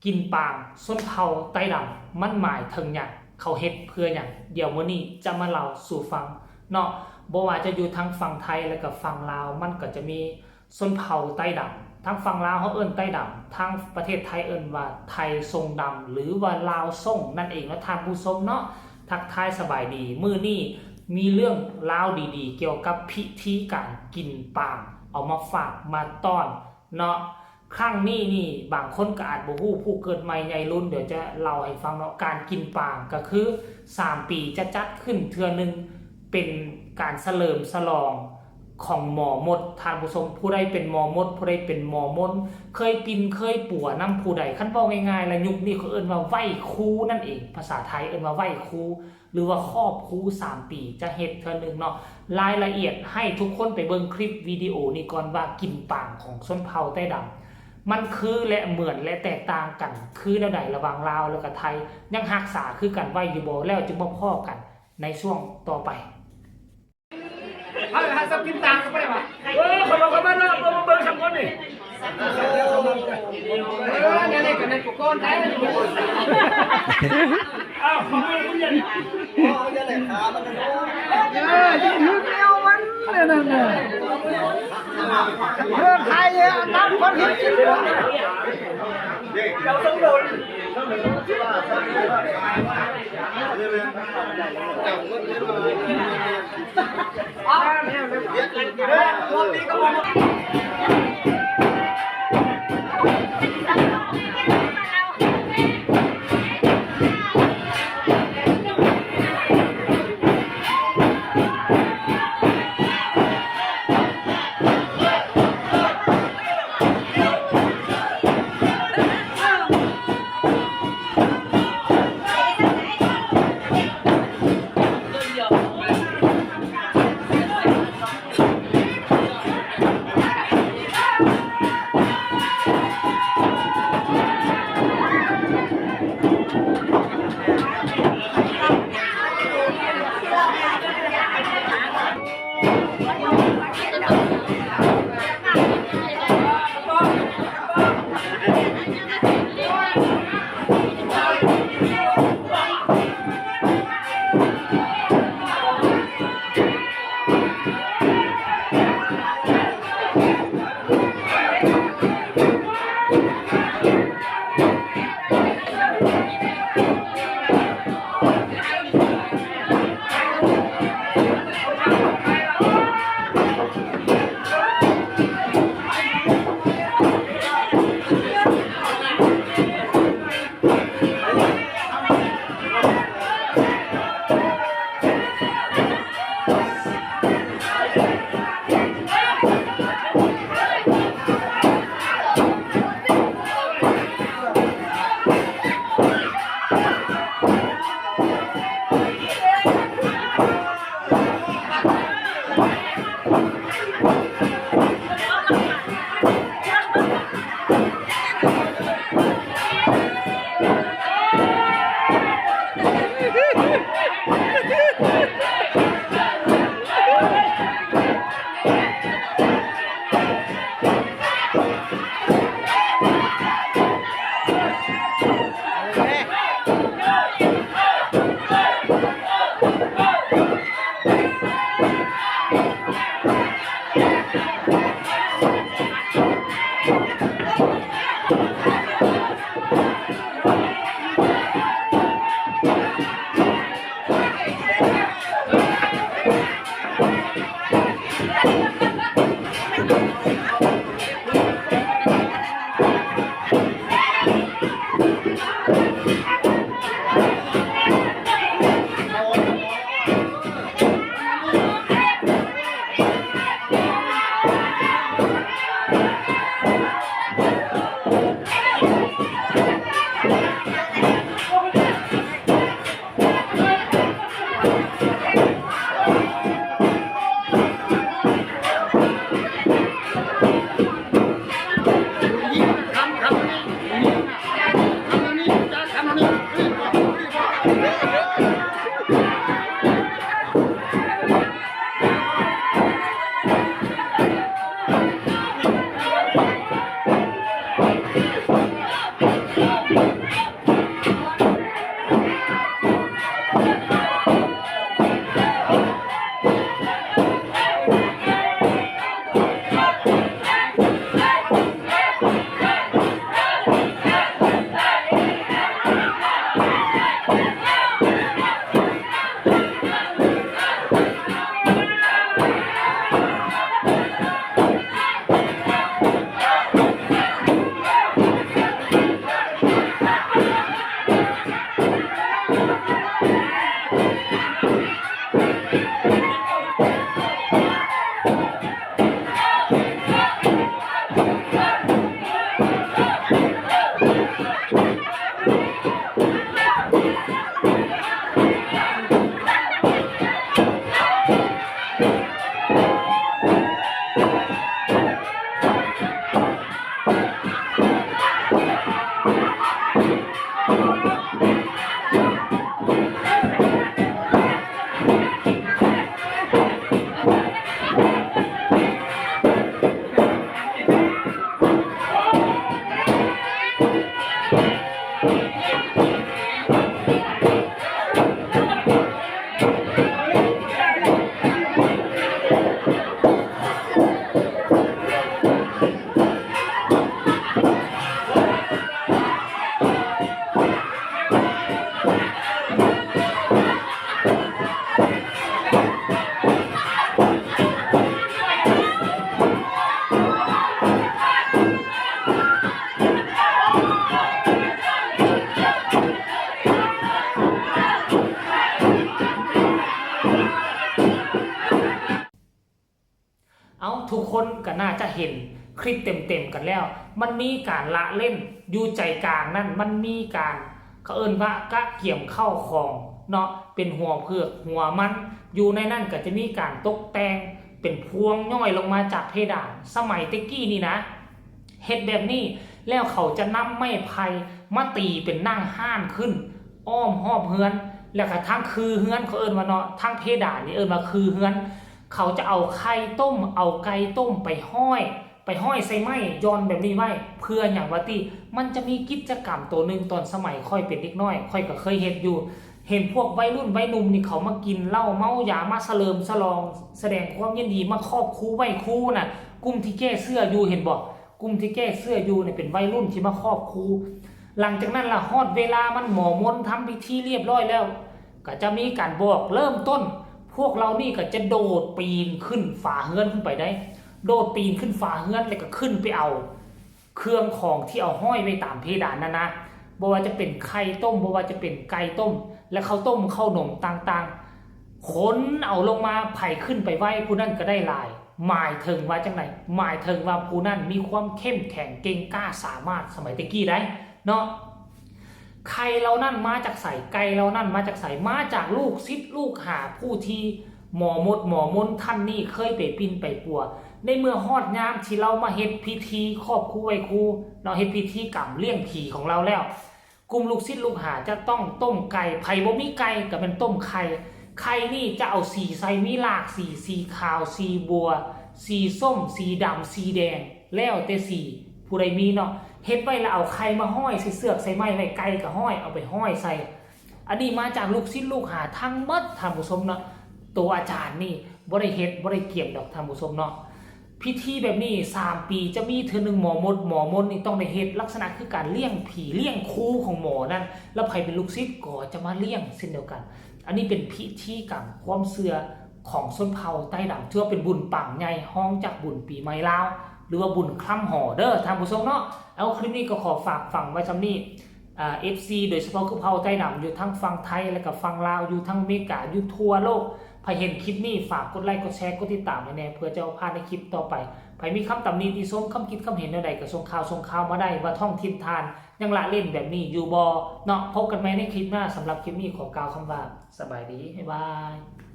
ກິນປາງຊົນເຜົ່າໄຕດຳ ມັນໝາຍເຖິງຫຍັງ? ເຂົາເຮັດເພື່ອຫຍັງ? ດຽວມື້ນີ້ຈະມາເລົ່າສູ່ຟັງເນາະ. ບໍ່ວ່າຈະຢູ່ທາງຝັ່ງໄທ ແລະກະຝັ່ງລາວ ມັນກະຈະມີຊົນເຜົ່າໄຕດຳ. ທາງຝັ່ງລາວເຮົາເອີ້ນໄຕດຳ, ທາງປະເທດໄທເອີ້ນວ່າໄທຊົງດຳ ຫຼືວ່າລາວຊົງນັ້ນເອງເນາະທ່ານຜູ້ຊົມເນາະ. ທັກທາຍສະບາຍດີ, ມື້ນີ້ມີເລື່ອງລາວດີໆ ກ່ຽວກັບພິທີການກິນປາງ ເອົາມາຝາກມາຕ້ອນ ເນາະ. ຄັ້ງນີ້ນີ້ບາງຄົນກໍອາດບໍ່ຮູ້, ຜູ້ເກີດໃໝ່ໃຫຍ່ລຸ້ນ ດຽວຈະເລົ່າໃຫ້ຟັງເນາະ. ການກິນປາງກໍຄືສາມປີຈະຈັດຂຶ້ນເທື່ອໜຶ່ງ ເປັນການສະເຫຼີມສະຫຼອງຂອງໝໍມົດ. ທ່ານຜູ້ຊົມ ຜູ້ໃດເປັນໝໍມົດ, ຜູ້ໃດເປັນໝໍມົນ, ເຄີຍປິ່ນເຄີຍປົວນຳຜູ້ໃດ? ຄັນເວົ້າງ່າຍໆລະ ຍຸກນີ້ເຂົາເອີ້ນວ່າໄຫວ້ຄູນັ້ນເອງ, ພາສາໄທເອີ້ນວ່າໄຫວ້ຄູ. ຫຼືວ່າຄອບຄູສາມປີຈະເຮັດເທື່ອໜຶ່ງເນາະ. ລາຍລະອຽດໃຫ້ທຸກຄົນໄປເບິ່ງຄລິບວິດີໂອນີ້ກ່ອນວ່າ ກິນປາງຂອງຊົນເຜົ່າໄຕດຳ ມັນຄື ແລະ ເໝືອນ ແລະ ແຕກຕ່າງກັນຄືແນວໃດ ລະຫວ່າງລາວ ແລະກະໄທ ຍັງຮັກສາຄືກັນໄວ້ຢູ່ບໍ່? ແລ້ວຈຶ່ງມາພໍ້ກັນໃນຊ່ວງຕໍ່ໄປ. ເຮົາຫາສັບກິນຕ່າງກັນບໍ່ໄດ້ຫວາ? ເອີ ເຂົາບອກກັນມາເນາະ ເບິ່ງ ເບິ່ງສຳຄົນນີ້ ເອີ ແນວນີ້ກໍແມ່ນກູກ່ອນໄດ້. ເອົາ ເອົາເລື່ອງ ເອີ ຊິຖືກແນວມັນແນວນັ້ນນະ. ເລື່ອງໄທ ອັນນັ້ນຄົນເຮັດກິນ ເຈົ້າຕ້ອງໂດນ. ໜ້າຈະເຫັນຄລິບເຕັມໆກັນແລ້ວ. ມັນມີການລະເຫຼັ້ນຢູ່ໃຈກາງນັ້ນ, ມັນມີການ ເຂົາເອີ້ນວ່າກະກຽມເຂົ້າຂອງເນາະ, ເປັນຫົວເຜືອກຫົວມັນ. ຢູ່ໃນນັ້ນກໍຈະມີການຕົກແຕ່ງເປັນພວງຍ້ອຍລົງມາຈາກເພດານ. ສະໄໝແຕ່ກີ້ນີ້ນະ ເຮັດແບບນີ້ ແລ້ວເຂົາຈະນຳໄມ້ໄຜ່ມາຕີເປັນນັ່ງຮ້ານຂຶ້ນ ອ້ອມຮອບເຮືອນ ແລ້ວກະທາງຄືເຮືອນ ເຂົາເອີ້ນວ່າເນາະ, ທາງເພດານນີ້ເອີ້ນວ່າຄືເຮືອນ. ເຂົາຈະເອົາໄຂ່ຕົ້ມ ເອົາໄກ່ຕົ້ມໄປຫ້ອຍ ໄປຫ້ອຍໃສ່ໄມ້ຢ່ອນແບບນີ້ໄວ້. ເພື່ອຫຍັງວະຕິ? ມັນຈະມີກິດຈະກຳໂຕໜຶ່ງ ຕອນສະໄໝຂ້ອຍເປັນເດັກນ້ອຍ ຂ້ອຍກໍເຄີຍເຮັດຢູ່. ເຫັນພວກໄວລຸ້ນໄວໜຸ່ມນີ້ ເຂົາມາກິນເຫຼົ້າເມົາຢາ ມາສະເຫຼີມສະຫຼອງ ສະແດງຄວາມຍິນດີ ມາຂອບຄູໄຫວ້ຄູນະ. ກຸ່ມທີ່ແກ້ເສື້ອຢູ່ ເຫັນບໍ່? ກຸ່ມທີ່ແກ້ເສື້ອຢູ່ນີ້ເປັນໄວລຸ້ນທີ່ມາຂອບຄູ. ຫຼັງຈາກນັ້ນລະ ຮອດເວລາມັນ ໝໍມົນທຳພິທີລຽບຮ້ອຍແລ້ວ ກໍຈະມີການບອກເລີ່ມຕົ້ນ. ພວກເຫຼົ່ານີ້ກໍຈະໂດດປີນຂຶ້ນຝາເຮືອນຂຶ້ນໄປໄດ໋, ໂດດປີນຂຶ້ນຝາເຮືອນ ແລ້ວກໍຂຶ້ນໄປເອົາເຄື່ອງຂອງທີ່ເອົາຫ້ອຍໄວ້ຕາມເພດານນັ້ນນະ, ບໍ່ວ່າຈະເປັນໄຂ່ຕົ້ມ ບໍ່ວ່າຈະເປັນໄກ່ຕົ້ມ ແລະ ເຂົ້າຕົ້ມເຂົ້າໜົມຕ່າງໆ ຂົນເອົາລົງມາ. ໃຜຂຶ້ນໄປໄວ ຜູ້ນັ້ນກໍໄດ້ຫຼາຍ. ໝາຍເຖິງວ່າຈັ່ງໃດ? ໝາຍເຖິງວ່າຜູ້ນັ້ນມີຄວາມເຂັ້ມແຂງເກັ່ງກ້າສາມາດ ສະໄໝແຕ່ກີ້ໄດ໋ເນາະ. ໄຂ່ເຫຼົ່ານັ້ນມາຈາກໃສ? ໄກ່ເຫຼົ່ານັ້ນມາຈາກໃສ? ມາຈາກລູກສິດລູກຫາຜູ້ທີ່ໝໍມົດໝໍມົນທ່ານນີ້ເຄີຍໄປປິ່ນໄປປົວ. ໃນເມື່ອຮອດຍາມທີ່ລາວມາເຮັດພິທີຂອບຄູໄຫວ້ຄູເນາະ, ເຮັດພິທີກຳລ້ຽງຜີຂອງລາວແລ້ວ ກຸ່ມລູກສິດລູກຫາຈະຕ້ອງຕົ້ມໄກ່, ໃຜບໍ່ມີໄກ່ກໍແມ່ນຕົ້ມໄຂ່. ໄຂ່ນີ້ຈະເອົາສີໃສ່ ມີຫຼາກສີ, ສີຂາວ, ສີບົວ, ສີສົ້ມ, ສີດຳ, ສີແດງ ແລ້ວແຕ່ສີຜູ້ໃດມີເນາະ. ເຮັດໄວ້ແລ້ວເອົາໄຂ່ມາຫ້ອຍໃສ່ເຊືອກໃສ່ໄມ້ໄວ້, ໄກ່ກໍຫ້ອຍ ເອົາໄປຫ້ອຍໃສ່. ອັນນີ້ມາຈາກລູກສິດລູກຫາທັງໝົດທ່ານຜູ້ຊົມເນາະ. ໂຕອາຈານນີ້ບໍ່ໄດ້ເຮັດ ບໍ່ໄດ້ກຽມດອກທ່ານຜູ້ຊົມເນາະ. ພິທີແບບນີ້ສາມປີຈະມີເທື່ອໜຶ່ງ. ໝໍມົດໝໍມົນນີ້ຕ້ອງໄດ້ເຮັດ ລັກສະນະຄືການລ້ຽງຜີ ລ້ຽງຄູຂອງໝໍນັ້ນ, ແລ້ວໃຜເປັນລູກສິດກໍຈະມາລ້ຽງເຊັ່ນດຽວກັນ. ອັນນີ້ເປັນພິທີກຳຄວາມເຊື່ອຂອງຊົນເຜົ່າໄຕ້ດຳ ຖືວ່າເປັນບຸນປັງໃຫຍ່ ຮອງຈາກບຸນປີໃໝ່ລາວ ຫຼືວ່າບຸນຄຳຫໍເດີທ່ານຜູ້ຊົມເນາະ. ເອົາ ຄລິບນີ້ກໍຂໍຝາກຝັງໄວ້ຊ່ຳນີ້. ອ່າ ເອັຟຊີ ໂດຍສະເພາະຄືເຜົ່າໄຕ້ດຳຢູ່ທັງຝັ່ງໄທ ແລະກະຝັ່ງລາວ ຢູ່ທັງອາເມລິກາ ຢູ່ທົ່ວໂລກ. ໃຜເຫັນຄລິບນີ້ ຝາກກົດໄລ ກົດແຊ ກົດຕິດຕາມໃຫ້ແດ່ ເພື່ອຈະບໍ່ພາດໃນຄລິບຕໍ່ໄປ. ໃຜມີຄຳຕຳໜິຕິຊົມ ຄຳຄິດຄຳເຫັນແນວໃດ ກໍສົ່ງຂ່າວ ສົ່ງຂ່າວມາໄດ້ ວ່າທ້ອງຖິ່ນທ່ານຍັງລະເຫຼັ້ນແບບນີ້ຢູ່ບໍ່ເນາະ. ພົບກັນໃໝ່ໃນຄລິບໜ້າ. ສຳລັບຄລິບນີ້ ຂໍກ່າວຄຳວ່າ ສະບາຍດີ ບາຍບາຍ.